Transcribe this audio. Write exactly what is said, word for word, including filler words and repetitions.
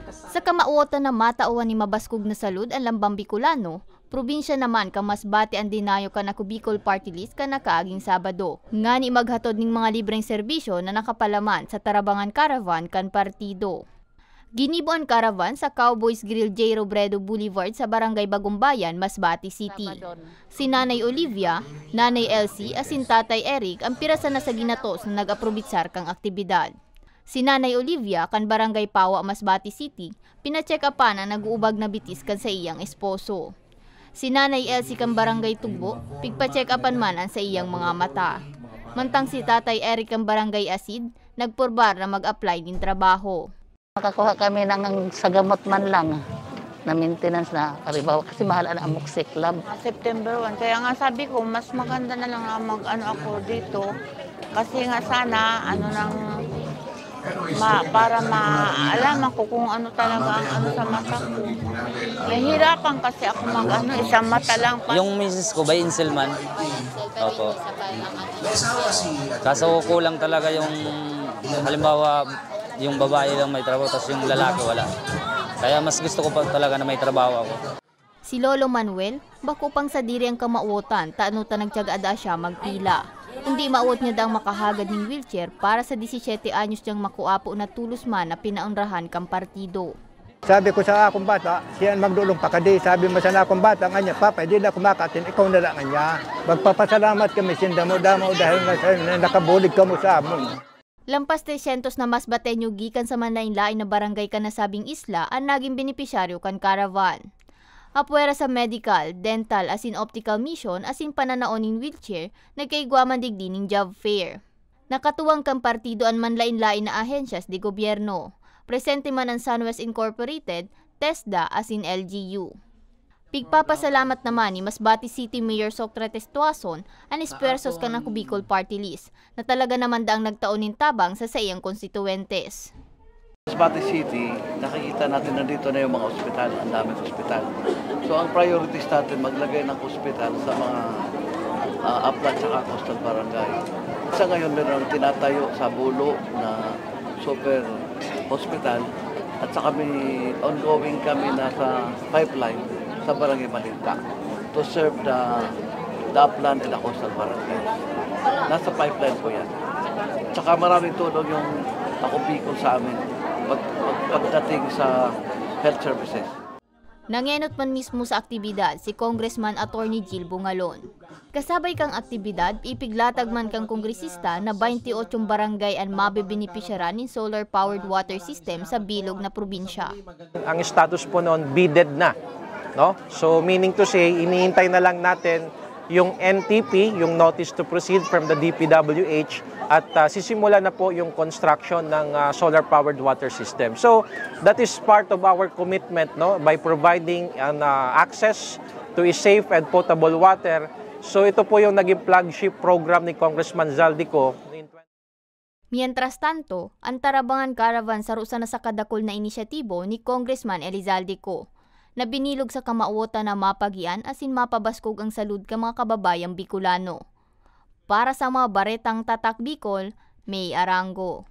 Sa kamawotan na matawan ni mabaskog na salud an lambang Bicolano, probinsya naman kan Masbate an dinayo kan Ako Bicol Party List kan nakaaging Sabado, ngani maghatod ning mga libreng serbisyo na nakapalaman sa Tarabangan Caravan kan partido. Ginibo an caravan sa Cowboys Grill J. Robredo Boulevard sa Barangay Bagumbayan, Masbate City. Si Nanay Olivia, Nanay Elsie, asin Tatay Eric an pirasa na sa ginatos na nag-aprobitsar kan aktibidad. Si Nanay Olivia kan Barangay Pawa, Masbate City, pina-check-upan an nag-uubag na bitis kan saiyang esposo. Si Nanay Elsie kan Barangay Tugbo, pigpa-check-upan man an saiyang mga mata. Mantang si Tatay Eric kan Barangay Asid, nagpurbar na mag-apply nin trabaho. Nakakuha kami ng sa gamot man lang na maintenance na, halimbawa, kasi mahal ang amoxicillin. September one. Kaya nga sabi ko, mas maganda na lang na mag-ano ako dito. Kasi nga sana, ano nang, ma-, para maalaman ko kung ano talaga ang ano sa mata ko. Nahihirapan kasi ako mag-ano, isang mata lang pa. Yung misis ko, by Inselman. Opo. Kaso kulang talaga yung, halimbawa, yung babae lang may trabaho, tas yung lalaki wala. Kaya mas gusto ko pa talaga na may trabaho ako. Si Lolo Manuel, bako pang sadiri an kamawotan, ta ano ta nagtyaga daa siya magpila. Kundi mawot niya daang makahagad nin wheelchair para sa disisiyete anyos niyang makuapo na tulos man na pinaonrahan kan partido. Sabi ko sa akong bata, "Siya an magdolong pakadi." Sabi mo sa akong bata, nga niya, "Papa, hindi na ako makaatin, ikaw na lang," nga niya. "Magpapasalamat kami, sindamo-damo, dahil nga sa, na nakabulig kamo sa amon." Lampas trescientos na Masbateño gikan sa manlaen-laen na barangay kan nasabing isla an nagin benepisyaryo kan caravan. Apwera sa medical, dental asin optical mission asin pananaon nin wheelchair, nagkaigwa man digdi nin job fair. Nakatuwang kan partido an manlaen-laen na ahensyas de gobyerno. Presente man an Sunwest Incorporated, TESDA asin L G U. Pigpapasalamat naman ni Masbate City Mayor Socrates Tuason an espuwersos kan Ako Bicol Party List, na talaga naman daang nagtao nin tabang sa saiyang konstituwentes. Masbate City, nakikita natin nandito na yung mga ospital, ang daming ospital. So, ang priorities natin, maglagay ng ospital sa mga, ah, aplat saka coastal barangay. Sa ngayon, meron ang tinatayo sa Bulo na super hospital at saka may ongoing kami na sa pipeline sa Barangay Malinta to serve the, the upland and the coastal barangay. Nasa pipeline po yan. Tsaka maraming tulong yung Ako Bicol sa amin pag, pag, pagdating sa health services. Nangenot man mismo sa aktibidad si Congressman Attorney Jill Bungalon. Kasabay kang aktibidad, ipiglatag man kang kongresista na baynti otsong barangay an mabebenepisyaran nin solar-powered water system sa bilog na probinsya. Ang status po noon, bidded na, no? So, meaning to say, iniintay na lang natin yung N T P, yung notice to proceed from the D P W H, at, ah, sisimula na po yung construction ng, ah, solar-powered water system. So, that is part of our commitment, no, by providing an, ah, access to a safe and potable water. So, ito po yung naging flagship program ni Congressman Zaldy Co. Mientras tanto, an Tarabangan Caravan saro sana sa kadakul na inisyatibo ni Congressman Elizalde Co, na binilog sa kamawotan na mapagian asin mapabaskog ang salud kan mga kababayang Bicolano. Para sa mga baretang Tatak Bicol, May Arango.